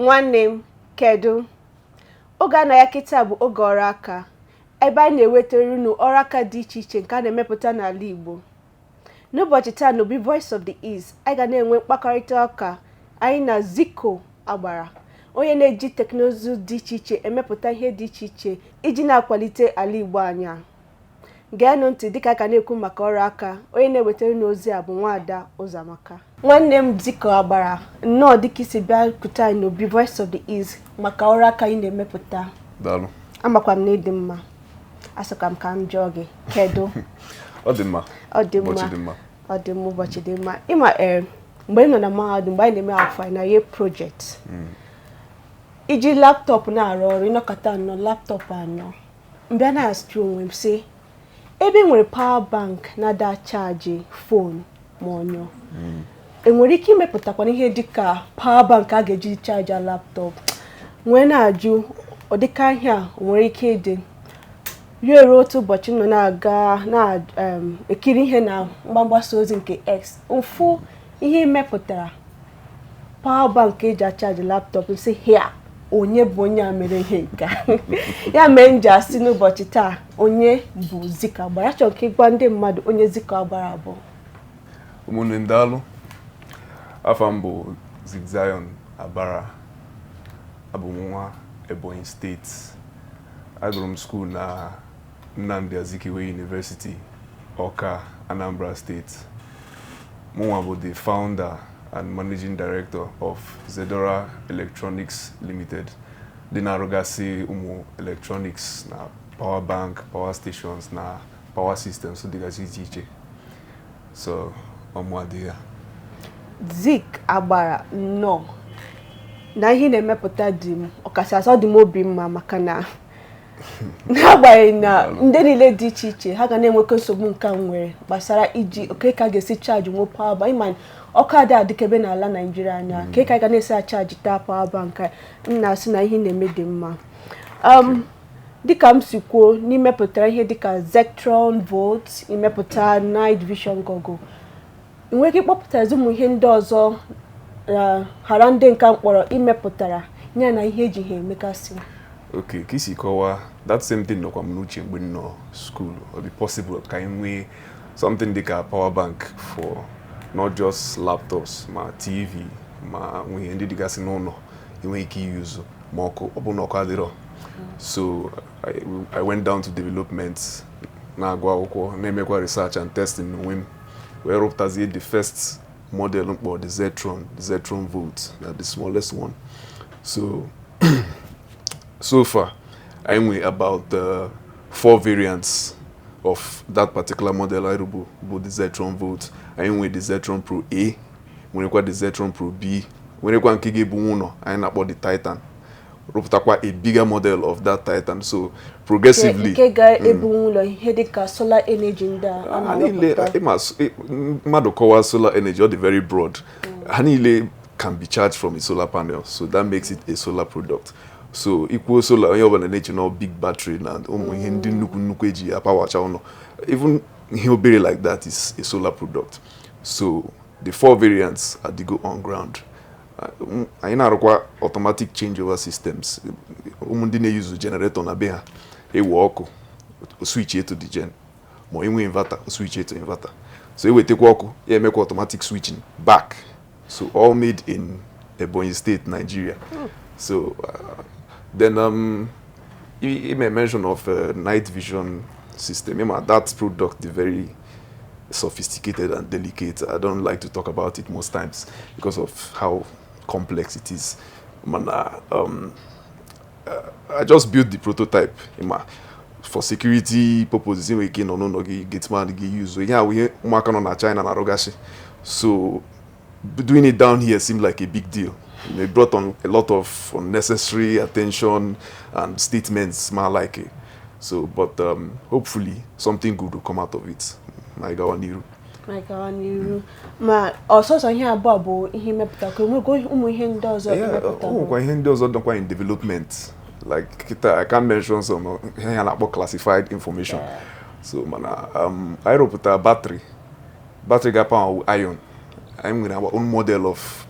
Nwanne m, kedu? Oge a na ya kịta bụ oge ọrụ aka, ebe anyị na-ewetara unu ọrụ aka dị iche iche nke a na-emepụta n'ala Igbo. N'ụbọchị taa n'obi Voice of the East, anyị ga na-enwe mkpakọrịta ụka anyị na Zico Agbara, onye na-eji teknụzụ dị iche iche emepụta ihe dị iche iche iji na-akwalite ala Igbo anyị a. Geenụ ntị dịka a ka na-ekwu maka ọrụ aka. Onye na-ewetara unu ozi a bụ Nwaada Ụzọamaka. Nwanne m Zico Agbara, nnọọ dịka isi bịa kute anyị n'obi Voice of the East maka ọrụ aka anyị na-emepụta. Daalụ. Amakwa m na ịdị mma. Asịkwa m ka m jụọ gị, kedu? Ọ dị mma. Ọ dị mma. Ụbọchị dị mma. Ọ dị mma, ụbọchị dị mma. Ịma ee, mgbe m nọ na mahadum, mgbe anyị na-eme our final year project, iji laptop na-arụ ọrụ, ịnọkọta anọ laptop anọ mbịa na-asị onwe m sị, ebe e nwere power bank na-ada charge phone ma ọnyụọ, enwere ike imepụtakwana ihe dịka power bank a ga-eji charge laptop? Nwee na-ajụ, ọ dịka ihe a o nwere ike ịdị ya. Eruo otu ụbọchị m nọ na-aga na-ekiri ihe na mgbasa ozi nke X, mfu ihe imepụtara, power bank eji acharge laptop. Sị hia, onye bụ onye a mere ihe nke a? Ya mere m ji asị n'ụbọchị taa, onye bụ Zico Agbara? Achọrọ ka ịgwa ndị mmadụ onye Zico Agbara bụ. Ụmụnne m, daalụ. Afa m bụ Zik Zion Abara. Abụ m nwa Ebonyi Steeti. Agụrụ m school na Nnamdi Azikiwe University, Ọka, Anambra Steeti. Mụnwa bụ the founder and managing director of Zedora Electronics Limited, dị na-arụgasị ụmụ electronics na power bank, power stations na power systems dịgasị iche iche. So ọmụ adịghị ya. Zik Agbara, nnọọ na ihe ị na-emepụta dị m ọkachasị, ọ dị m obi mma, maka na n'agbanyeghị na ndị niile dị iche iche ha ga na-enwekọ nsogbu nke a nwere gbasara iji oke ka ga-esi charge nwe power bank. Ịma ọkụ adị adịkebe n'ala Naijiria anya ka ka ga na-esi acharge taa power bank a, m na-asị na ihe ị na-eme dị mma. Dịka m si kwuo, n'imepụtara ihe dịka Zectron Volt, imepụta night vision goggle, ị nwere ike ịkpọpụtazi ụmụ ihe ndị ọzọ ghara ndị nka mkpọrọ imepụtara ya na ihe eji ha emekasị? Okay, ka isi kọwaa, that same thing nọkwa m n'uche mgbe m nọ school. Ọ dị possible ka anyị nwee something dịka power bank for not just laptops, ma TV, ma nwee ihe ndị dịgasị n'ụlọ enweghị ike iyuzu ma ọkụ ọ bụ na ọkụ adịrọ. So I went down to development, na-agụ akwụkwọ, na-emekwa research and testing n'onwe m, wee rụpụtazie the first model mkpọ the Zetron, the Zetron Volt, na the smallest one. So far I nwere about four variants of that particular model anyị bụ bụ the Zetron Volt. Anyị nwere the Zetron Pro A, nwerekwa the Zetron Pro B, nwerekwa nke ga-ebu ụlọ anyị na-akpọ the Titan, rụpụtakwa a bigger model of that Titan. So progressively nke ga-ebu ụlọ, ihe dịka solar energy ndị a a Ha niile na-arụpụta. Ịma mmadụ kọwaa solar energy, ọ dị very broad. Ha niile can be charged from a solar panel, so that makes it a solar product. So ikwuo solar, onye ọbụla na-eche na big battery na ụmụ ihe ndị nnukwu nnukwu eji apowercha ụlọ. Even ihe obere like that is a solar product. So the four variants adịgo on ground. Anyị na-arụkwa automatic changeover systems. Ụmụ ndị na-eyuzu generator na be ha, ewe ọkụ, o switch to the gen, ma enwe inverter, o switch to inverter. So ewetakwa ọkụ ya, emekwa automatic switching back. So all made in Ebonyi State, Nigeria. So then you made mention of night vision system. Ịma, that product is very sophisticated and delicate. I don't like to talk about it most times because of how complex it is. Mana I just built the prototype, ịma, for security purposes. Enwere ike nọ n'ụlọ gị, gateman gị use ihe ahụ, ihe ụmụaka nọ na China na-arụgasị. So doing it down here seemed like a big deal. It brought on a lot of unnecessary attention and statements ma like it. So, but hopefully something good will come out of it. Ma ị gawa n'iru. Ma ị gawa n'iru. Ma ọsọsọ ihe abụọ bụ ihe imepụta, ka enwego ụmụ ihe ndị ọzọ Yeah, imepụta? O nwekwa ihe ndị ọzọ dọkwa in development. Like kịta, I can't mention some ihe a na-akpọ classified information. So mana anyị rụpụtara battery, battery ga-power ion. Anyị nwere our own model of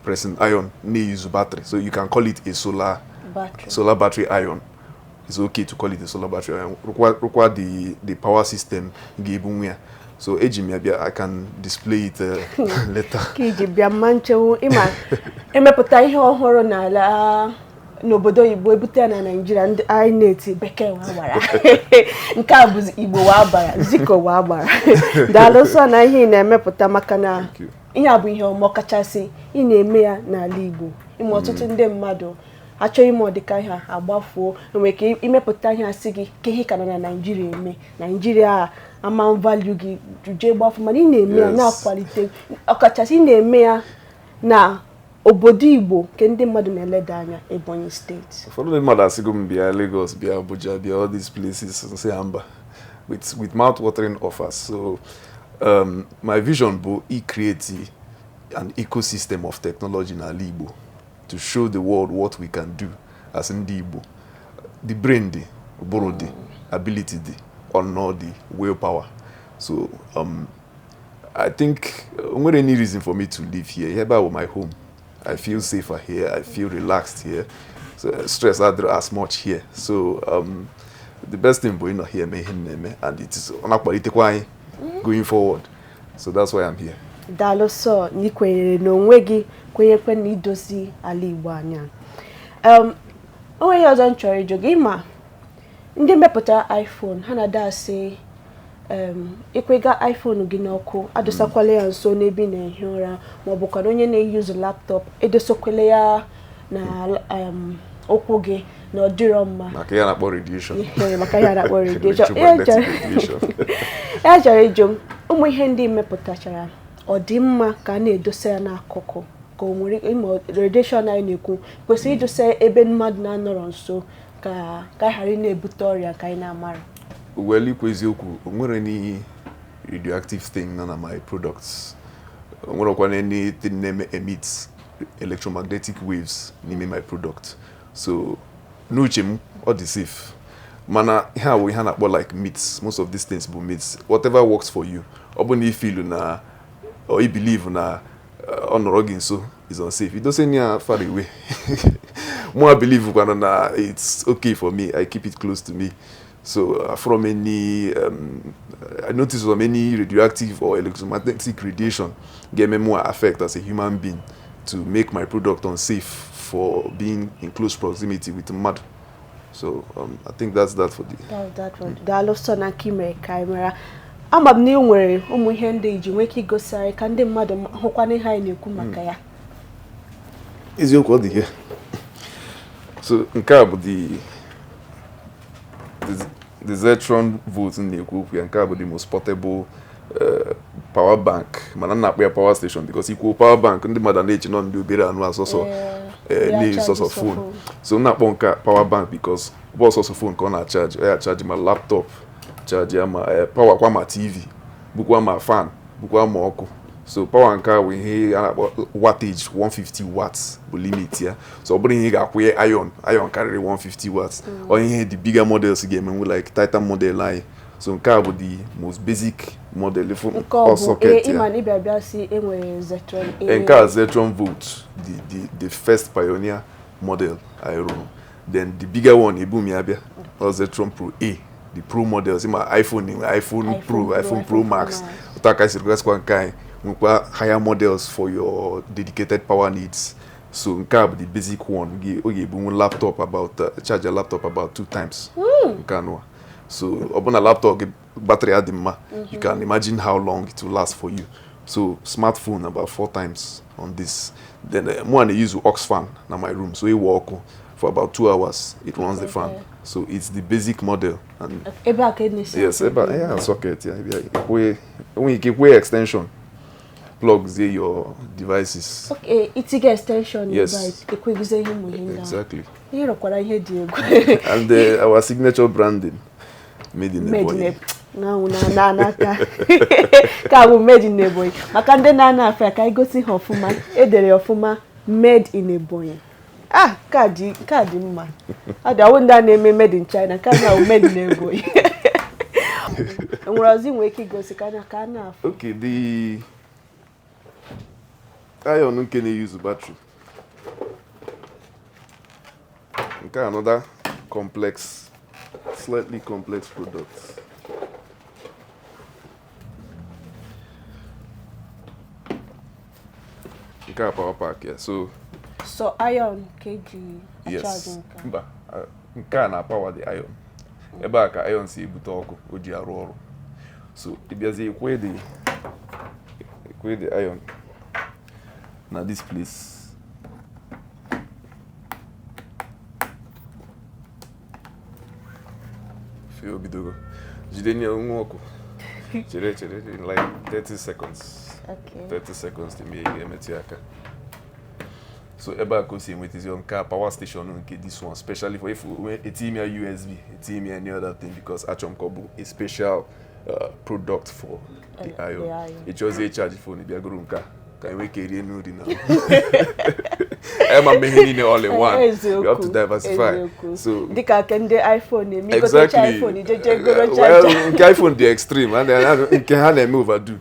Pressing iron na-use battery, so you can call it a solar battery. Solar battery iron. It's okay to call it a solar battery iron. Rụkwa the power system ga-ebunwu ya. So eji m ya bịa. I can display it later. Ka iji bịa mma nchewu ịma emepụta ihe ọhụrụ n'ala n'obodo oyibo, ebute ya na Naijiria, ndị anyị na-eti bekee wa gbara, nke a bụzi Igbo wa gbara, ziko wa gbara. Daalụ sọ na ihe ị na-emepụta, maka na Thank you. ihe a bụ ihe ọma, ọkachasị ị na-eme ya n'ala Igbo. Ime ọtụtụ ndị mmadụ achọghị ime ọdịka ihe a agbafuo, enwere ike imepụta ihe asị gị ka ihe ka nọ na Naijiria eme, Naijiria a ama value gị, jee gbafu. Mana ị na-eme ya na-akwalite, ọkachasị ị na-eme ya na obodo Igbo nke ndị mmadụ na-eleda anya, Ebonyi Steeti. Ụfọdụ ndị mmadụ asịgo m bịa Lagos, bịa Abuja, bịa all these places, say mba, with mouth watering offers. So my vision bụ i-create an ecosystem of technology n'ala Igbo to show the world what we can do as ndị Igbo. The brain dị, ụbụrụ dị, ability dị, ọnọ dị, willpower. So I think nwere any reason for me to live here. Ebe a bụ my home. I feel safer here. I feel relaxed here. So stress adịrọ as much here. So the best thing bụ ịnọ here mee ihe m na-eme, and it is ọ na-akwalitekwa anyị going forward. So that's why I'm here. Daalụ sọ na ị kwenyere n'onwe gị, kwenyekwe na idozi ala Igbo anya. O nweghị ọzọ m chọrọ ịjụ gị. Ma ndị mepụtara iPhone ha na-ada asị ikwega iPhone gị n'ọkụ, adosakwala ya nso n'ebe ị na-ehi ụra, ma ọ bụkwa na onye na-eyuzu laptop, edosakwala ya na ụkwụ gị, na ọ dịrọ mma. Maka ya na-akpọ radiation. Ihe maka ihe a na-akpọ radiation. Electromagnetic radiation. Ya chọrọ ịjụ m, ụmụ ihe ndị mepụtachara, ọ dị mma ka a na-edosa ya n'akụkụ, ka o nwere ịma radiation anyị na-ekwu, kwesịrị idosa ebe mmadụ na-anọrọ nso, ka anyị ghara ị na-ebute ọrịa ka anyị na-amara? Well, ikwu eziokwu, o nwere any radioactive thing nọ na my products. O nwerekwana anything na-eme emit electromagnetic waves n'ime my product. So n'uche m, ọ dị safe. Mana ihe a bụ ihe a na-akpọ like myths. Most of these things bụ myths. Whatever works for you. Ọ bụ na ị feel na or you believe na ọ nọrọ gị nso is unsafe, you don't ya far away. Mụ believe kwana na it's okay for me. I keep it close to me. So from any I notice from any radioactive or electromagnetic radiation get me more affect as a human being to make my product unsafe for being in close proximity with mmadụ. So I think that's that for the That one. Daalụ sọ na nke i mere ka anyị mara. Ama m na ị nwere ụmụ ihe ndị iji nwee ike igosi anyị ka ndị mmadụ hụkwana ihe anyị na-ekwu maka ya. Eziokwu, ọ dị here. So nke a bụ the Zetron Volt m na-ekwu okwu ya. Nke a bụ the most portable power bank, mana m na-akpọ ya power station because ikwuo power bank, ndị mmadụ na-eche nọ ndị obere anụ asọsọ na-eyi sọsọ phone. So m na-akpọ nke a power bank because ọ bụ ọsọsọ phone ka ọ na-acharge. Ọ ya charge ma laptop, charge ya ma power kwa ma TV, bụkwa ma fan, bụkwa ma ọkụ. So power nke a bụ ihe a na-akpọ wattage, 150 watts bụ limit ya. So ọ bụrụ ihe ị ga-akwụnye iron, iron karịrị 150 watts, ọ ihe the bigger models ga-emenwu, like Titan model anyị. So nke a bụ the most basic model. Ifu Nke ọ bụ socket ya. Ịma na ịbịa bịa si enwere Zetron A. Nke a Zetron Volt, the first pioneer model anyị rụrụ. Then the bigger one ebu m ya bịa, ọ Zetron Pro A, the Pro models. Ma iPhone enwe iPhone iPhone Pro, Pro, iPhone Pro iPhone Max. Max. Otu aka esi rụgasịkwa nke anyị, nwekwa higher models for your dedicated power needs. So nke a bụ the basic one. Ọ ga-ebunwu laptop about charge a laptop about two times nke anụ a. So ọ bụ na laptop gị battery ya dị mma, you can imagine how long it will last for you. So smartphone about four times on this. Then mụ na-use aux fan na my room, so ịwa ọkụ for about 2 hours, it runs the fan. So it's the basic model and Ebe a ka ị na-esi? Yes, ebe a ya socket ya ebe enwere ike kwee extension, plug zie your devices. Okay, itiga extension Yes. ebe a, ekwegize ihe ụmụ ihe ndị ahụ. Exactly. Ihe rụkwara ihe dị egwu. And our signature branding, made in Made in Ebonyi. Na na n'aka ka bụ made in Ebonyi. Maka ndị na-ana afọ ya, ka anyị gosi ha ọfụma, edere ya ọfụma, made in Ebonyi. Ah, ka dị mma. Ọ dị ọwụ ndị a na-eme made in China, nke a na made in Ebonyi. Enwere ọzọ ị nwere ike igosi ka a na ka a na-afụ? Okay, the Iron nke na-use battery. Nke a another complex, slightly complex product. Nke a power pack ya. So So iron ka eji yes, a-charge nke a? Mba, nke a na-power the iron. Ebe a ka iron si ebute ọkụ o ji arụ ọrụ. So ị bịazie ekwe the iron na this place. Fee obidogo. Jide nye nwa ọkụ. Chere chere in like 30 seconds. Okay. 30 seconds to me ga-emetụ ya aka. So ebe a ka o si enwetazi nke a power station nke this one, specially for if etinye m ya USB, etinye m ya any other thing, because achọrọ m ka ọ bụ a special product for the iron. The iron. Ị chọzie ịcharge phone, bịa goro nke a ka enwee ike rie nri na ema mmehie niile all in one. You have to diversify. Eziokwu. So dịka nke ndị iPhone na-eme, igotecha iPhone, ijeje goro Well, charger. nke iPhone dị extreme and nke ha na-eme overdo.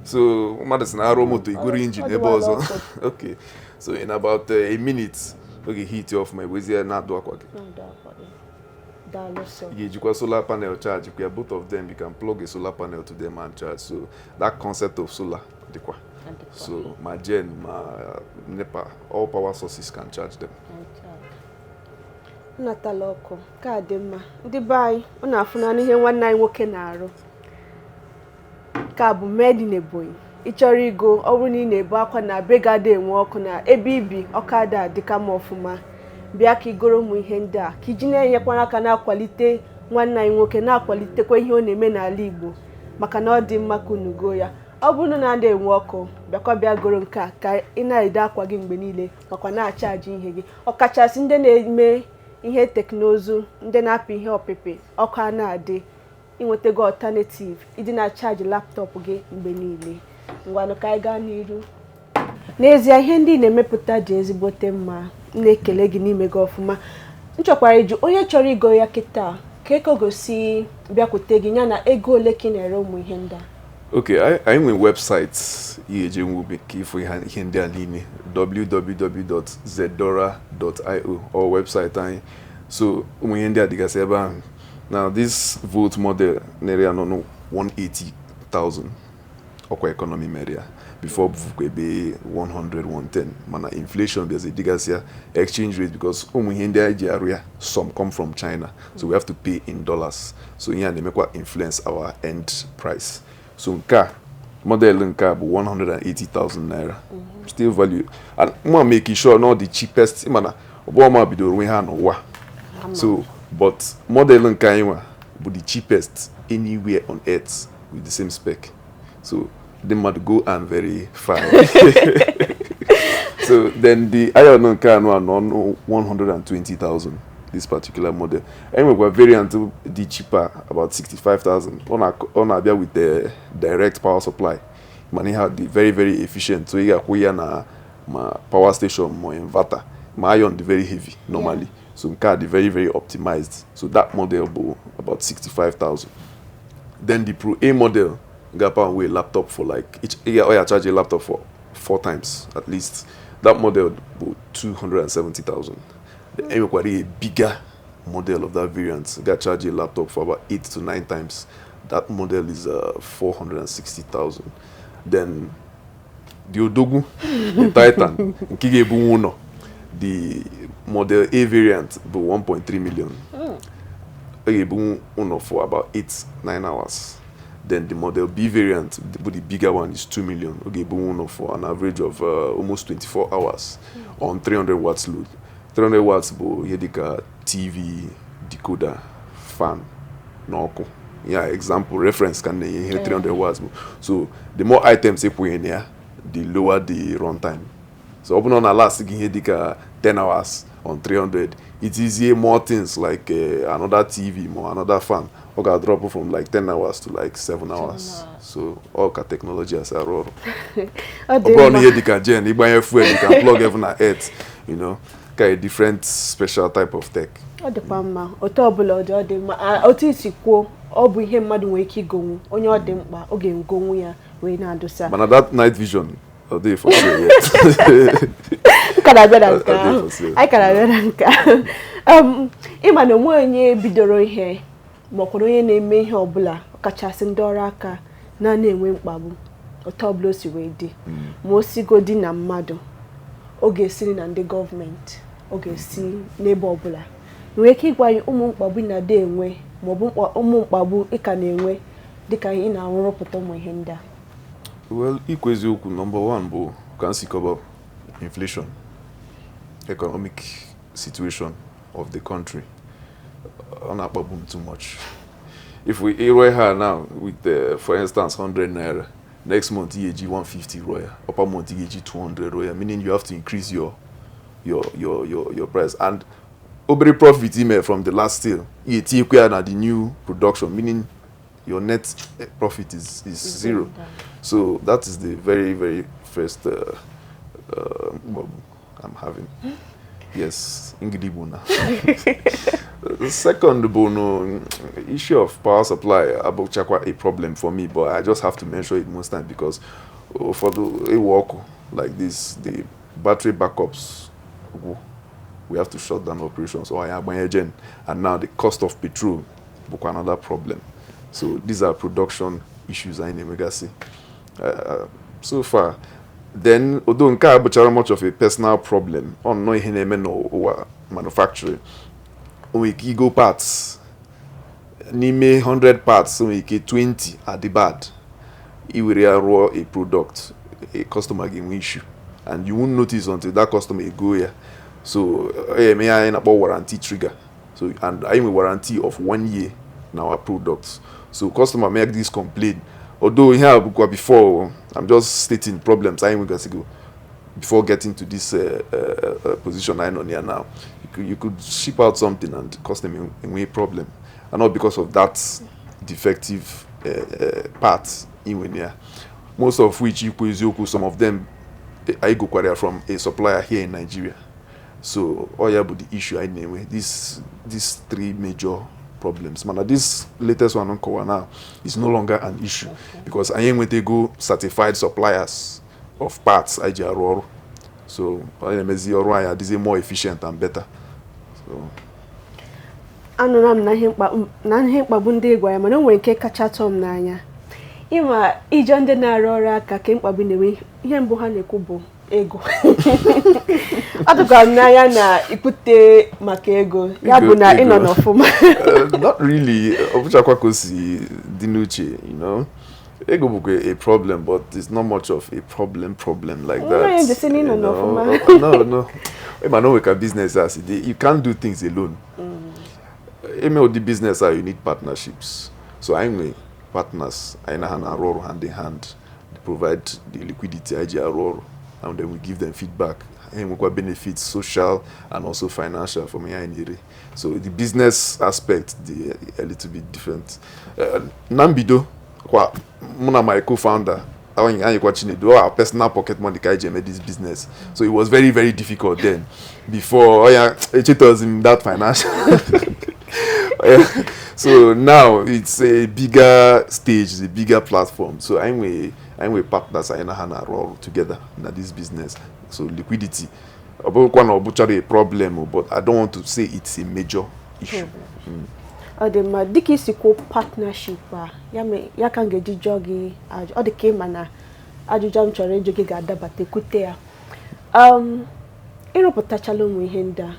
So mmadụ si na arụ moto igoro engine Ọ ebe dịwala ọzọ. ọkụ. Okay, so in about a minute oge heat off ma ewezie na-adụ akwa gị. Daalụ sọ. Ị ga-ejikwa solar panel charge kwa both of them. You can plug a solar panel to them and charge. So that concept of solar dịkwa. So ma gen, ma NEPA, all power sources can charge them. Nnatala ọkụ ka dị mma. Ndị be anyị, ọ na-afụnanụ ihe nwanne anyị nwoke na-arụ ka bụ made in Ebonyi. Ị chọrọ igo, ọ bụrụ na ị na-ebu akwa na be gị ada enwe ọkụ na ebe ibi ọkụ ada adịka ma ọfụma, bịa ka igoro ụmụ ihe ndị a ka iji na-enyekwara aka na-akwalite nwanne anyị nwoke, na-akwalitekwa ihe ọ na-eme n'ala Igbo, maka na ọ dị mma ka unu goo ya. Ọ bụrụ na ada enwe ọkụ, bịakwa bịa goro nke a ka ị na-ede akwa gị mgbe niile, makwa na-achaji ihe gị, ọkachasị ndị na-eme ihe teknụzụ, ndị na-apị ihe ọpịpị ọkụ a na-adị, inwetago alternative ịdị na-achaji laptop gị mgbe niile. Ngwanụ, ka anyị gaa n'iru. N'ezie, ihe ndị ị na-emepụta dị ezigbote mma. M na-ekele gị n'ime gị ọfụma. M chọkwara ịjụ onye chọrọ igo ya kịta ka eko gosi bịakwute gị, ya na ego ole ka ị na-ere ụmụ ihe ndị a? Okay, anyị nwere website ị ga-eje nwube ka ịfụ ihe ndị a niile, www.zedora.io or website anyị. So ụmụ ihe ndị a dịgasị ebe ahụ. Now this Volt model na-ere ya nọ 180,000, ọkwa economy mere ya. Before bụkwa ebe 100 110, mana inflation bịazi dịgasị ya, exchange rate, because ụmụ ihe ndị anyị ji arụ ya, some come from China, so we have to pay in dollars. So ihe a na-emekwa influence our end price. So nke a, model nke a bụ 180,000 naira, still value, and mụ make sure not the cheapest, mana ọbụọma bidoro onwe ha n'ụwa. So but model nke anyị nwa bụ the cheapest anywhere on earth with the same spec. So the mmadụ go and verify. So then the iron nke anọ anọ 120,000, this particular model. Enwekwa variant dị cheaper, about 65,000. Ọ na-abịa with the direct power supply, mana ihe a dị very very efficient, so ị ga-akwụ ya na ma power station ma inverter, ma iron dị very heavy normally. So nke a dị very very optimized, so that model bụ about 65,000. Then the Pro A model ga-power away laptop for like each, ị ga charge a laptop for four times at least. That model bụ 270,000. Enwekwara a bigger model of that variant ga charge a laptop for about 8 to 9 times. That model is 460,000. Then the Odogwu, the Titan nke ga-ebunwu ụlọ, the model A variant bụ 1.3 million. Ọ ga-ebunwu ụlọ for about 8 9 hours. Then the model B variant bụ the bigger one, is 2 million. Ọ ga-ebunwu ụlọ for an average of almost 24 hours on 300 watts load. 300 watts bụ ihe dịka TV, decoder, fan na ọkụ ya. Example, reference ka m na-enye ihe 300 watts bụ. So the more items ịkwụnye na ya, the lower the runtime. So ọ bụrụ na ọ na-last gị ihe dịka 10 hours on 300, it is more things like another TV ma another fan, ọ ga-drop from like 10 hours to like 7 hours. So ọ ka technology asị arụ ọrụ. Ọ Ọ dị bụrụ na mma. ihe dịka gen ịgbanye fuel, you can plug heaven and earth, ka a different special type of tech. Ọ dịkwa mma. Otu ọbụla ọ dị, ọ dị mma. Otu isi kwuo, ọ bụ ihe mmadụ nwere ike igonwu. Onye ọ dị mkpa, ọ ga-egonwu ya wee na-adụsa. Mana that night vision Ọ dịghị for sale yet. M ka na-abịa na nke Ọ dị ahụ. for sale. Anyị ka na-abịa na nke ahụ. Ịma na onwe onye bidoro ihe, ma ọ kwara onye na-eme ihe ọbụla, ọkachasị ndị ọrụ aka, na-enwe mkpagbu otu ọbụla o si wee dị, ma o sigodi na mmadụ, ọ ga-esiri na ndị gọọmenti, ọ ga-esi n'ebe ọbụla. Nwere ike ịgwa anyị ụmụ mkpagbu ị na-adị enwe, maọbụ ụmụ mkpagbu ị ka na-enwe dịka ị na-arụpụta ụmụ ihe ndị a? Well, ikwu eziokwu, number one bụ ka m si cover inflation, economic situation of the country. Ọ na-akpagbu m too much. If we ịrụọ ha now with, for instance, 100 naira, next month ị ga-eji 150 rụọ ya, upper month ị ga-eji 200 rụọ ya, meaning you have to increase your price, and obere profit ime from the last sale, ị ga-etinyekwa ya na the new production, meaning your net profit is zero. So that is the very, very first mkpagbu I'm having. Yes, Engli-Igbo na. The second bụ no issue of power supply abụchakwa a problem for me, but I just have to mention it most time because ụfọdụ ewe ọkụ like this, the battery backups gwụ, we have to shut down operations or anyị agbanye gen, and now the cost of petrol bụkwa another problem. So these are production issues anyị na-enwegasị so far. Then, although nke a bụchara much of a personal problem, ọ nnọọ ihe na-eme n'ụwa manufacturing, o nwere ike igo parts, n'ime 100 parts, o nwere ike 20 adị bad. Iwere ya rụọ a product, a customer ga-enwe issue, and you won't notice until that customer ego ya. So ọ ya eme ya anyị na-akpọ warranty trigger. So, and anyị nwe warranty of one year na our products, so customer make this complaint, although ihe a bụkwa before, I'm just stating problems anyị nwegasịgo before getting to this position anyị nọ na ya now. You could ship out something and customer enwe problem, and not because of that defective part inwe na ya, most of which, ikwu eziokwu, some of them anyị gokwara ya from a supplier here in Nigeria. So ọ ya bụ the issue anyị na-enwe, these three major problems. Mana this latest one nkọwa now is no longer an issue because anyị enwetago certified suppliers of parts anyị ji arụ ọrụ, so ọ na-emezi ọrụ anyị adịzie more efficient and better. So Anụla m na ihe mkpagbu ndị gwa ya, mana o nwere nke kacha tọọ m n'anya. Ịma ijọ ndị na-arụ ọrụ aka ka mkpagbu na-enwe, ihe mbụ ha na-ekwu bụ ego. Ọ dịkwa m n'anya na ikwute maka ego ya bụ na Ego. ị nọ n'ọfụma. Not really. Ọ bụchakwa ka o si dị n'uche. Ego bụkwa a problem, but it's not much of a problem problem like No, that. you just say you no, no, know. ọfụma. No. Ịma na o nwe ka business a si dị, you can't do things alone. Ime ụdị business a, you need partnerships. So anyị nwe partners anyị na ha na-arụ ọrụ hand in hand. They provide the liquidity anyị ji arụ ọrụ, and then we give them feedback. Ha enwekwa benefits, social and also financial, from ihe anyị na-ere. So the business aspect dị a little bit different. Na mbido kwa, mụ na my co-founder anyị kwa Chinedu, all our personal pocket money ka anyị ji eme this business, so it was very, very difficult then before ọ ya echetozi m that financial. Yeah. So now it's a bigger stage, it's a bigger platform. So anyị nwe partners anyị na ha na-arụ ọrụ together na this business. So liquidity, ọ bụrụkwa na ọ bụchara a problem, but I don't want to say it's a major issue. Ọ dị mma. Dịka isi kwuo partnership a, ya ka m ga-eji jụọ gị ọ dị ka ịma na ajụjụ m chọrọ ịjụ gị ga-adabata ekwute ya. Ịrụpụtachala ụmụ ihe ndị a,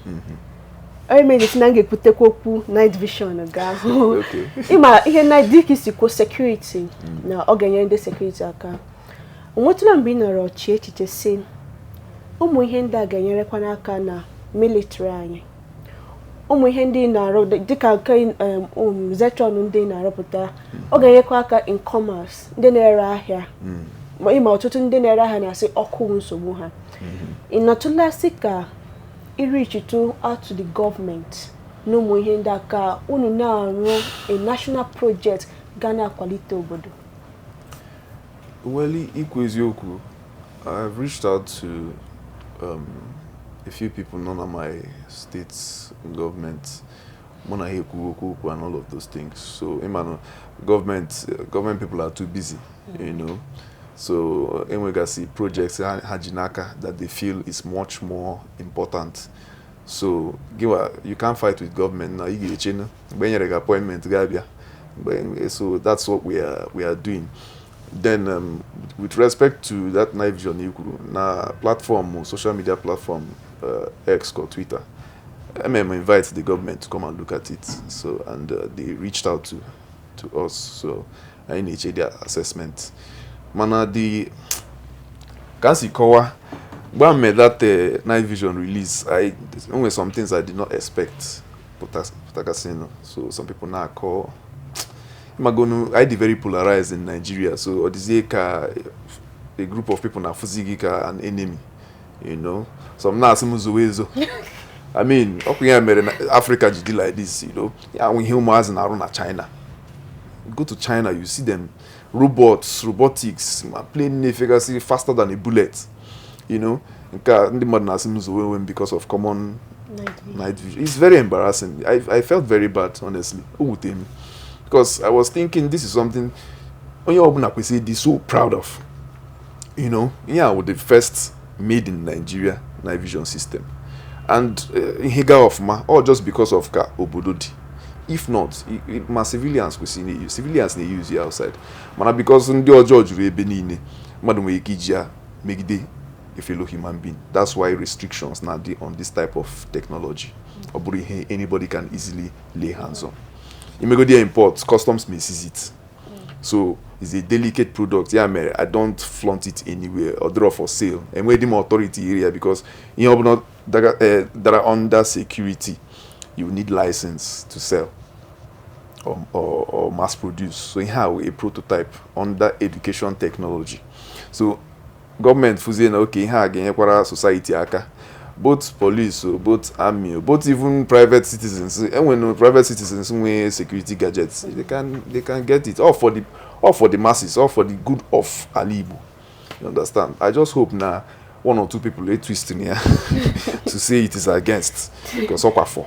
onye mere si na m ga-ekwutekwa okwu night vision ga ahụ. Ịma ihe night, dịka isi kwuo security, na ọ ga-enyere ndị security aka, o nwetụla mgbe ị nọrọ chie echiche si ụmụ ihe ndị a ga-enyerekwa n'aka na military anyị, ụmụ ihe ndị ị na-arụ dịka nke Zetron ndị ị na-arụpụta, ọ ga-enyekwa aka in commerce, ndị na-ere ahịa? Ma ịma ọtụtụ ndị na-ere ahịa na-asị ọkụ bụ nsogbu ha. Ị nọtụla sị ka i-reach out to the government n'ụmụ ihe ndị a ka unu na-arụ a national project ga na-akwalite obodo? Well, ikwu eziokwu, I've reached out to a few people nọ na my state government. Mụ na ha ekwu okwu okwu and all of those things. So, ịma na government people are too busy. So enwegasị projects ha ji n'aka that they feel is much more important. So gịwa, you can't fight with government na ị ga-eche mgbe e nyere gị appointment ga-abịa mgbe. So that's what we are doing. Then with respect to that night vision i kwuru na platform, social media platform, X or Twitter, invite the government to come and look at it. So and they reached out to us, so anyị na-eche their assessment. Mana the ka si kọwa mgbe I made that night vision release, I only some things I did not expect pụtakasịnụ. So some people na-akọ magonu I dị very polarized in Nigeria, so ọ dịzie ka a group of people na-afụzi gị ka an enemy. Some na-asị m zowe ezo. I mean, ọkwa ya mere na Africa ji dị like this. Ya nwe ihe ụmụazị na-arụ na China. Go to China, you see them, robots, robotics, ma plane na-efegasị faster than a bullet. Nke a ndị mmadụ na-asị m zowe onwe m because of common night vision. It's very embarrassing. I felt very bad, honestly. O wute m because I was thinking this is something onye ọbụla kwesịrị ịdị so proud of. Yeah, with the first made in Nigeria night vision system and ihe gaa ọfụma, all just because of ka obodo dị. If not, ma civilians kwesịrị na-use, civilians na-use ya outside, mana because ndị ọjọọ juru ebe niile, mmadụ nwere ike iji ya megide a fellow human being. That's why restrictions na-adị on this type of technology. Ọ bụrụ ihe anybody can easily lay hands on, imegodi ya import, customs may seize it. So it's a delicate product. Ya mere I don't flaunt it anywhere or draw for sale. Enweghị m authority area because ihe ọbụla dara under security, you need license to sell or mass produce. So ihe a wụ a prototype under education technology. So gọọmenti fụzie na okay, ihe a ga-enyekwara society aka, both police o, both army o, both even private citizens. Enwere private citizens nwee security gadgets, they can get it. All for the masses, all for the good of ala Igbo, you understand? I just hope na one or two people dey twisting ya to say it is against, because ọkwa for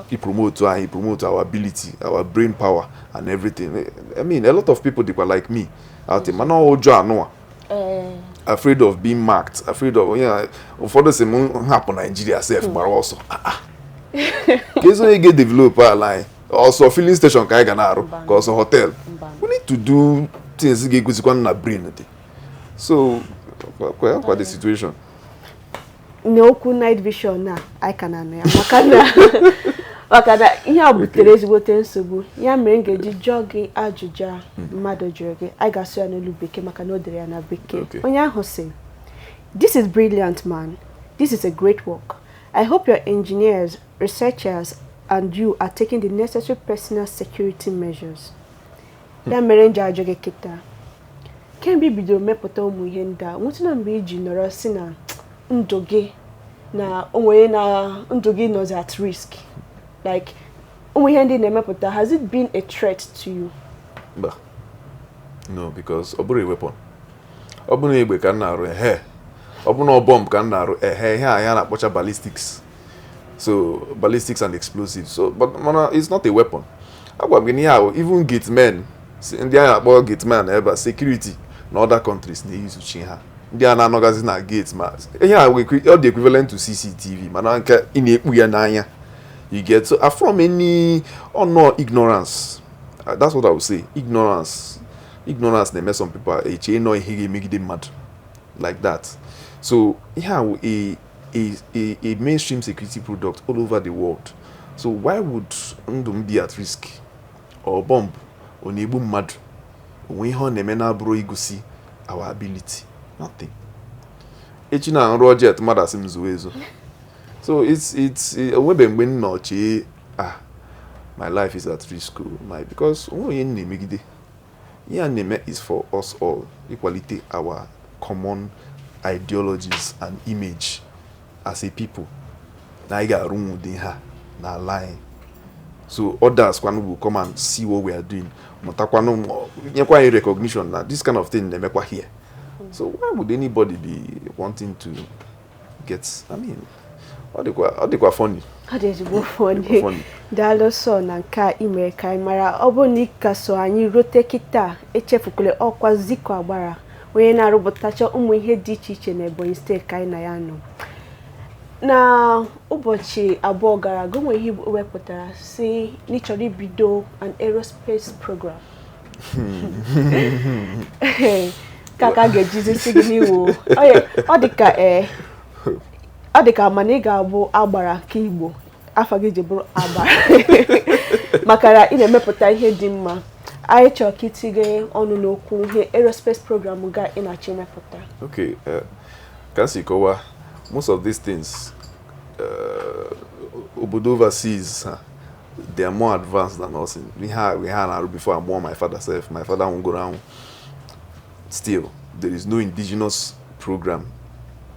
he promote anyị, promote our ability, our brain power and everything. I mean, a lot of people dịkwa like me out there, mana ụjọ anụwa, afraid of being marked, afraid of onye. Ụfọdụ sị m hapụ Nigeria sef, gbara ọsọ. Ah, ah. Ka ezi onye ga-edevelop ala anyị? Ọsọ filling station ka anyị ga na-arụ, ka ọsọ hotel? We need to do things ga-egosikwa na brain dị. So kwa the situation. N'okwu night vision na anyị ka na-anụ ya, maka na ihe a butere ezigbote nsogbu. Ya mere m ga-eji jụọ gị ajụjụ a mmadụ jụrụ gị. Anyị ga-asụ ya n'olu Bekee maka na o dere ya na Bekee. Okay. Onye ahụ sị, "This is brilliant, man. This is a great work. I hope your engineers, researchers and you are taking the necessary personal security measures." Ya mere m ji ajụ gị kịta, kemgbe i bidoro mepụta ụmụ ihe ndị a, nwetụna mgbe iji nọrọ si na ndụ gị na onwe na ndụ gị nọzi at risk, like ụmụ ihe ndị na-emepụta, has it been a threat to you? Mba, no, because ọ bụrụ a weapon, ọ bụrụ egbe ka m na-arụ, ehe, ọ bụrụ na ọ bomb ka m na-arụ, ehe, ihe a ya na-akpọcha ballistics, so ballistics and explosives. So but mana it's not a weapon. Agwa m gị na ihe ahụ, even gate men, ndị a na-akpọ gate man ebe a, security na other countries na-eyuzuchi ha, ndị a na-anọgazi na gate. Ma ihe a ọ dị equivalent to CCTV, mana nke ị na-ekpu ya n'anya, you get? So from any ọnọ ignorance, that's what I would say, ignorance. Ignorance na-eme some people eche ịnọ ihe ga-emegide mmadụ like that. So ihe a wụ a mainstream security product all over the world. So why would ndụ m be at risk? Or bomb ọ na-egbu mmadụ? Onwe ihe ọ na-eme na-abụrụ igosi our ability? Nothing. Echi na nrụọ jet, mmadụ asị m zuo ezo. So it's onwebe mgbe m nọ chee, "Ah, my life is at risk o," my because onwe onye m na-emegide. Ihe a na-eme is for us all, ịkwalite our common ideologies and image as a people, na anyị ga-arụnwu ụdị ha n'ala anyị. So others kwanụ will come and see what we are doing, mụtakwanụ, nyekwa anyị recognition na this kind of thing na-emekwa here. So why would anybody be wanting to get, I mean, ọ dịkwa funny. Ọ dị ezigbo funny. Dịkwa funny. Daalụ sọ na nke a ị mere ka anyị mara. Ọ bụrụ na ị ka so anyị rute kịta, echefukwala, ọkwa Ziko Agbara. Onye na-arụpụtacha ụmụ ihe dị iche iche na Ebonyi Steeti ka anyị na ya nọ. Na ụbọchị 2 gara aga, o nwere ihe wepụtara si na ị chọrọ ibido an aerospace program. Ka a ga-ejizi si gị n'iwu. Ọ dị ka ọ dị ka mana ị ga-abụ agbara nke Igbo, afọ gị ji bụrụ agbara, maka na ị na-emepụta ihe dị mma. Anyị chọrọ ka itinye ọnụ n'okwu ihe aerospace program ga ị na-achọ imepụta. Okay, ka si kọwaa, most of these things, obodo overseas ha, they are more advanced than us. Ihe a na-arụ before amụọ my father sef, my father nwụgoro anwụ. Still, there is no indigenous program.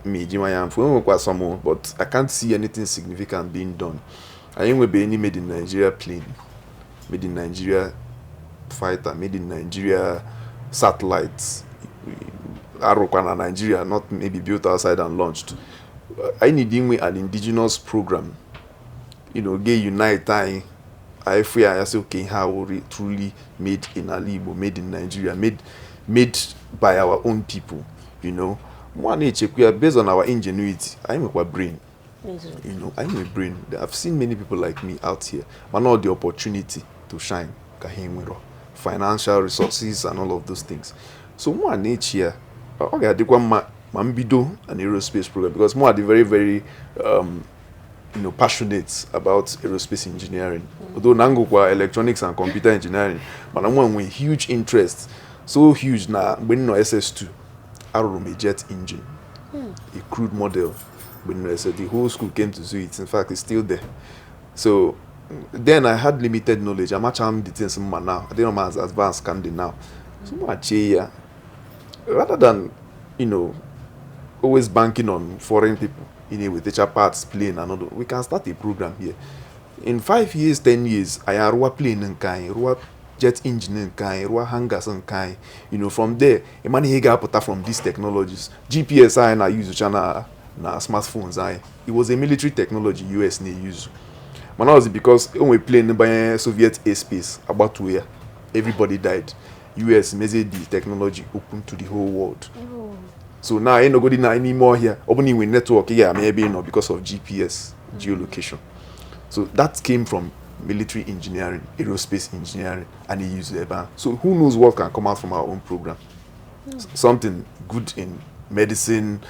Ma iji nwanya mfu enwekwa some, but I can't see anything significant being done. Anyị enwebeghị any made in Nigeria plane, made in Nigeria fighter, made in Nigeria satellites, arụkwa na Nigeria, not maybe built outside and launched. Anyị need inwe an indigenous program ga unite anyị. Anyị fụ ya, ya sị, okay, ihe a wụ truly made in ala Igbo, made in Nigeria, made by our own people. Mụ na-echekwa ya based on our ingenuity. Anyị nwekwa brain. Anyị nwere brain. I've seen many people like me out here, but not the opportunity to shine ka ha nwere financial resources and all of those things. So mụ na-eche ya, ọ ga-adịkwa mma ma m bido an aerospace program, because mụ dị very very passionate about aerospace engineering, although na ngụkwa electronics and computer engineering, mana mụ nwe huge interest, so huge na mgbe m nọ SS2, arụrụ m a jet engine, a crude model. Mgbe m nọ SS, the whole school came to see it. In fact, it's still there. So then I had limited knowledge. Amacha m the things mma now. I didn't know as advanced ka m dị now. So mụ achie ya, rather than always banking on foreign people wetacha parts plane and all, we can start a program here. In 5 years, 10 years, anyị arụwa plane nke anyị, rụwa jet engine nke anyị, rụwa hangars nke anyị. From there, ị mana ihe ga-apụta from these technologies. GPS anyị na-use na smartphones anyị, it was a military technology US na-use, mana ọ because o nwere plane banye Soviet airspace, agbatuo ya, everybody died. US mezie the technology open to the whole world. So now ịnọgodi na n'ime ọhịa, ọ bụ na ị nwere network, ị ga-ama ebe ị nọ because of GPS geolocation. So that came from military engineering, aerospace engineering, and they use ebe ahụ. So who knows what can come out from our own program? Something good in medicine,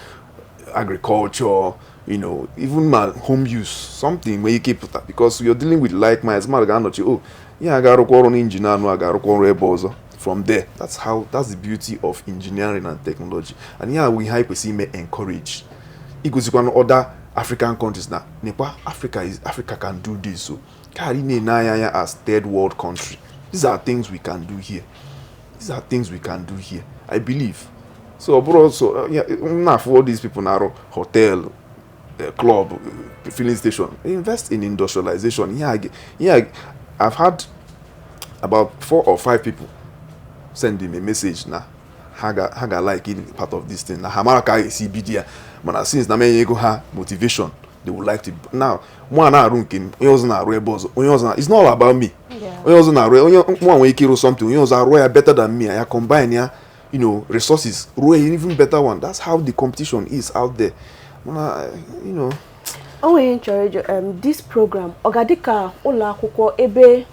agriculture, even my home use, something nwere ike ịpụta, because you're dealing with like minds. Mmadụ ga-anọchi, oh, ihe a ga-arụkwa ọrụ n'injin anụ a ga-arụkwa ọrụ ebe ọzọ. From there, that's the beauty of engineering and technology. And ihe a bụ ihe anyị kwesịrị ime encourage, igosikwa other African countries na nekwa Africa is Africa can do this. So ka ghara ị na-ene anya anya as third world country. These are things we can do here. These are things we can do here, I believe. So ọ bụrụ so m na-afụ all these people na-arụ hotel, club, filling station. Invest in industrialization. Ihe a I've had about four or five people send him a message na ha ga like it part of this thing, na ha mara ka a ga-esi bido ya, mana since na m enye ego ha motivation, they would like to. Now mụ a na-arụ nke m, onye ọzọ na-arụ ebe ọzọ, onye ọzọ it's not all about me. Onye ọzọ na-arụ, onye mụ nwere ike ịrụ something, onye ọzọ arụ ya better than me, ya combine ya resources, ruo an even better one. That's how the competition is out there. Mana O nwere ihe m chọrọ ịjụ. This program, ọ ga-adị ka ụlọ akwụkwọ ebe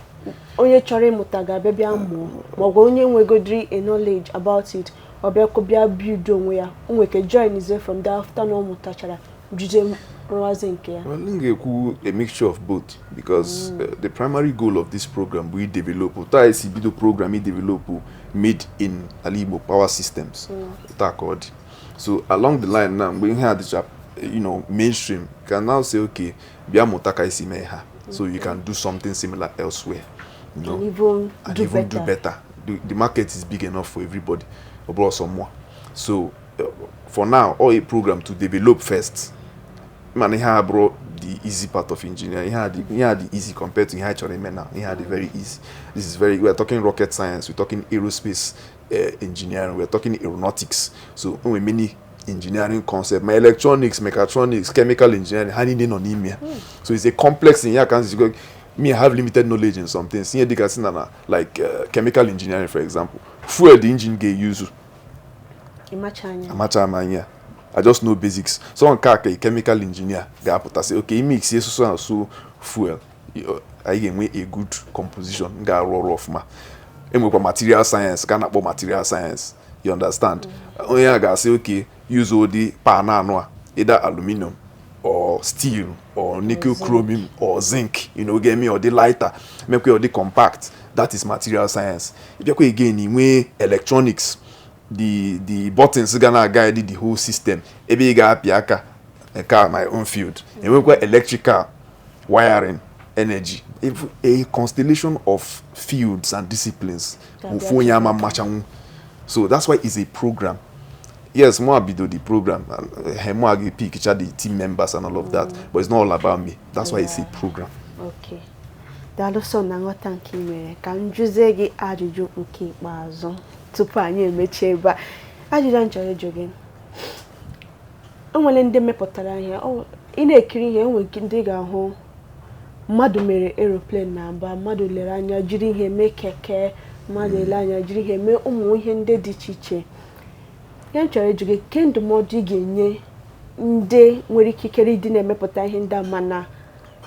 onye chọrọ ịmụta ga-abịa bịa mụọ, ma ọ bụ onye nwegodiri a knowledge about it, ọ bịa bịa build onwe ya, o nwere ike join ize from there after na ọ mụtachara, jide rụwazi nke ya? Well, m ga-ekwu a mixture of both, because the primary goal of this program bụ develop otu a esi bido program i develop made in ala Igbo power systems. Otu a ka ọ dị. So along the line now, mgbe ihe a dịcha mainstream, you can now say, okay, bịa mụta ka esi mee ha, so you can do something similar elsewhere. And even And do even better. Do better. The market is big enough for everybody, ọ bụrụ ọsọ mụọ. So for now, all a program to develop first, mana ihe a bụrụ the easy part of engineering. Ihe a dị easy compared to ihe a chọrọ ime now. Ihe a dị very easy. This is very, we are talking rocket science, we're talking aerospace engineering, we're talking aeronautics. So o nwere many engineering concept, ma electronics, mechatronics, chemical engineering, ha niile nọ n'ime ya. So it's a complex thing. Ya ka nzi me, I have limited knowledge in some things, ihe dịka si na like chemical engineering, for example, fuel the engine ga-use. Ịmacha anya. Amacha m anya. I just know basics. So nke a ka a chemical engineer ga-apụta sị, okay, mix so and so fuel, anyị ga-enwe a good composition ga-arụ ọrụ ọfụma. Enwekwa material science ka a na-akpọ material science, you understand? Onye a ga-asị, okay, use ụdị pan anụ a, either aluminium or steel or nickel chromium or zinc, ga-eme ọ dị lighter, mekwa ọ dị compact. That is material science. Ịbịakwa again, nwee electronics, the buttons ga na-guide the whole system, ebe ị ga-apị aka. Nke a my own field. Enwekwa electrical wiring, energy. A constellation of fields and disciplines ofu onye ama mmachanwu. So that's why it's a program. Yes, mụ bido the program and mụ ga pick the team members and all of that, but it's not all about me. That's why it's a program. Okay, daalụ sọ na nghọta nke ị mere. Ka m jụzie gị ajụjụ nke ikpeazụ tupu anyị emechie ebe a. Ajụjụ m chọrọ ịjụ gị, o nwere ndị mepụtara ihe, ị na-ekiri ihe, o nwere ndị ga-ahụ mmadụ mere aeroplane na mba, mmadụ lere anya jiri ihe mee keke, mmadụ ele anya jiri ihe mee ụmụ ihe ndị dị iche iche. Ya m chọrọ ịjụ gị, ke ndụmọdụ ị ga-enye ndị nwere ikikere ịdị na-emepụta ihe ndị a, mana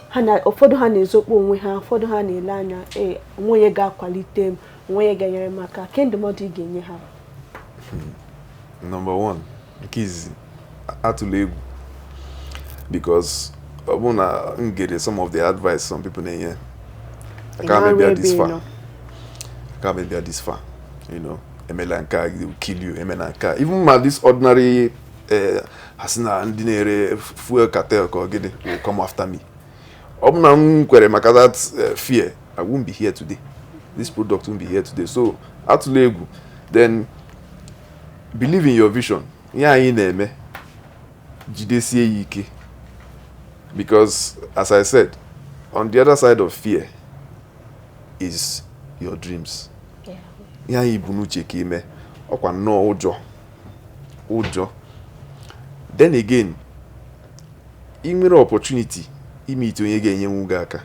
ha na ụfọdụ ha na-ezokpo onwe ha, ụfọdụ ha na-ele anya, ee, onwe onye ga-akwalite m, onwe onye ga-enyere m aka? Ke ndụmọdụ ị ga-enye ha? Number one, nke izizi, atụla egwu, because ọ bụrụ na m gere some of the advice some people na-enye, I can't bịa this far. I can't bịa this far. Emela nke a, they will kill you. Emela nke a, even ma this ordinary ha sị na ndị na-ere fuel cartel ka ọ gịnị will come after me. Ọ bụ na m kwere maka that fear, I won't be here today. This product won't be here today. So atụla egwu. Then believe in your vision. Ihe anyị na-eme, jidesie ya ike, because as I said, on the other side of fear is your dreams. Ihe anyị bụ n'uche ka ime ọkwa nnọọ ụjọ ụjọ. Then again, ị nwere opportunity ime onye ga-enyenwu gị aka,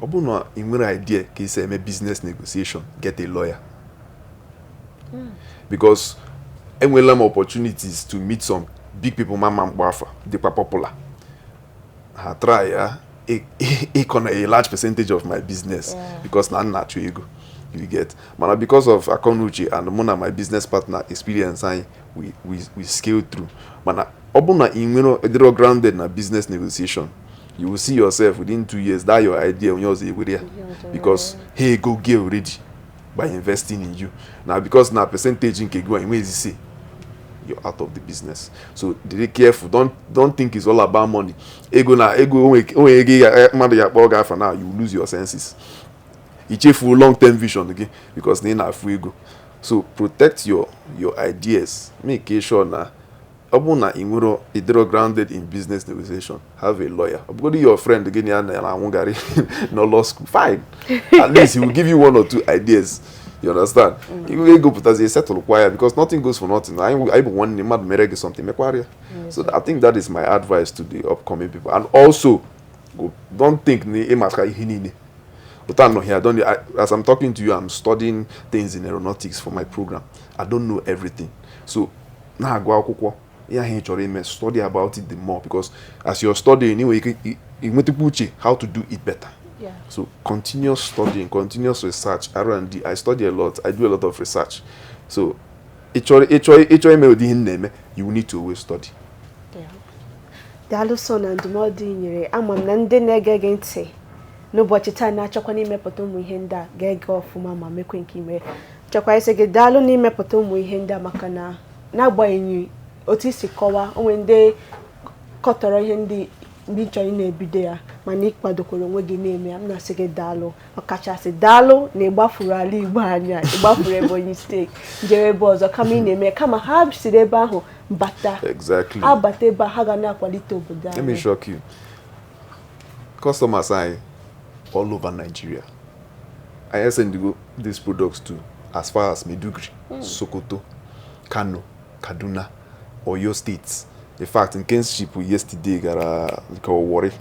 Ọ bụrụ na ị nwere idea ka esi eme business negotiation, get a lawyer, because enwela m opportunities to meet some big people ma mkpọ afa dịkwa popular. Ha try ya ịkọ na a large percentage of my business because na m na-achọ ego, you get? Mana because of akọnuche and mụ na my business partner experience anyị, we scale through. Mana ọ bụ na ị nwere dịrọ grounded na business negotiation, you will see yourself within 2 years that your idea, onye ọzọ ewere ya, because ha ego gị already by investing in you na because na percentage nke gị enweghịzi say, you're out of the business. So be careful. Don't think it's all about money. Ego na ego, onwe ego mmadụ ya akpọ gị afa na you lose your senses, ichefuo long term vision gị because na ị na-afụ ego. So protect your ideas. Make sure na ọ bụrụ na ị nwere ịdịrọ grounded in business negotiation, have a lawyer. Ọ bụgodị your friend gị na ya na-anwụ garị no law school, fine, at least he will give you one or two ideas, you understand? Ego pụtazi, settle kwa ya, because nothing goes for nothing. Anyị bụ nwanne. Mmadụ mere gị something, mekwara ya. So I think that is my advice to the upcoming people. And also go, don't think na ịmaka ihe niile. But I'm not here. I don't, I, as I'm talking to you, I'm studying things in aeronautics for my program. I don't know everything. So na-agụ akwụkwọ ihe ahụ ị chọrọ ime, study about it the more, because as you're studying, ị nwere ike ị nwetakwa uche how to do it better. So continuous studying, continuous research, R&D. I study a lot. I do a lot of research. So ị chọrọ ime ụdị ihe m na-eme, you will need to always study. Yeah. Daalụ sọ na ndụmọdụ ị nyere. Ama m na ndị na-ege gị ntị n'ụbọchị taa na-achọkwa n'imepụta ụmụ ihe ndị a ga-ege ọfụma ma mekwe nke ime. Chọkwa isi gị daalụ n'imepụta ụmụ ihe ndị a, maka na n'agbanyeghị otu isi kọwaa, onwe ndị kọtọrọ ihe ndị mgbe ị chọrọ ị na-ebido ya, mana ị kwadokwara onwe gị na-eme ya. M na-asị gị daalụ, ọkachasị daalụ na ịgbafuru ala Igbo anya, ịgbafuru Ebonyi Steeti jere ebe ọzọ, kama ị na-eme kama ha siri ebe ahụ bata abata ebe a, ha ga na-akwalite obodo Let me anyị. shock you. Customers anyị all over Nigeria. I send go these products to as far as Maiduguri, Sokoto, Kano, Kaduna, Oyo States. In fact, nke ship yesterday gara nke Warri,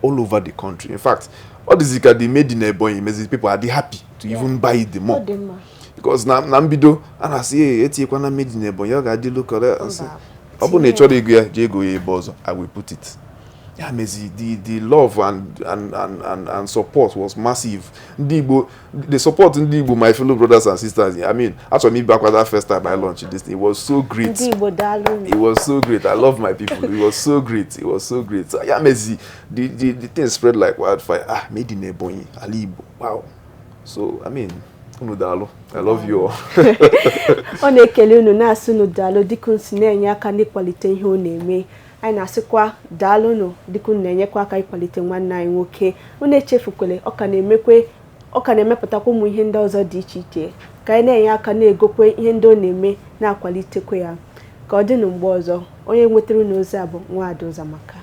all over the country. In fact, all this ka they made in Ebonyi, mezi people are they happy to even buy it the more. Ọ dị mma. Because na mbido a na-asị, "Ee, etinyekwana made in Ebonyi, ọ ga-adị local." Asị, Mba, ọ bụrụ na ị tinye. Chọrọ ego ya, jee ego ya ebe ọzọ. I will put it. Ya mezi the love and support was massive. Ndị Igbo, the support ndị Igbo, my fellow brothers and sisters, I mean, achọrọ m ịbịakwa. That first time I launched this thing, it was so great. Ndị Igbo, daalụ. It was so great. I love my people. It was so great. It was so great. So, ya mezi the thing spread like wildfire. Ah, made in Ebonyi, ala Igbo, wow. So I mean, unu daalụ. I love you all. Ọ na-ekele unu, na-asị unu daalụ dịka unu si na-enye aka n'ịkwalite ihe ọ na-eme. Anyị na-asịkwa daalụ unu dịka unu na-enyekwa aka ịkwalite nwanne anyị nwoke. Unu echefukwele, ọ ka na-emekwe, ọ ka na-emepụtakwa ụmụ ihe ndị ọzọ dị iche iche, ka anyị na-enye aka na-egokwe ihe ndị ọ na-eme, na-akwalitekwa ya. Ka ọ dịnụ mgbe ọzọ. Onye nwetara unu ozi a bụ Nwaada Ụzọamaka.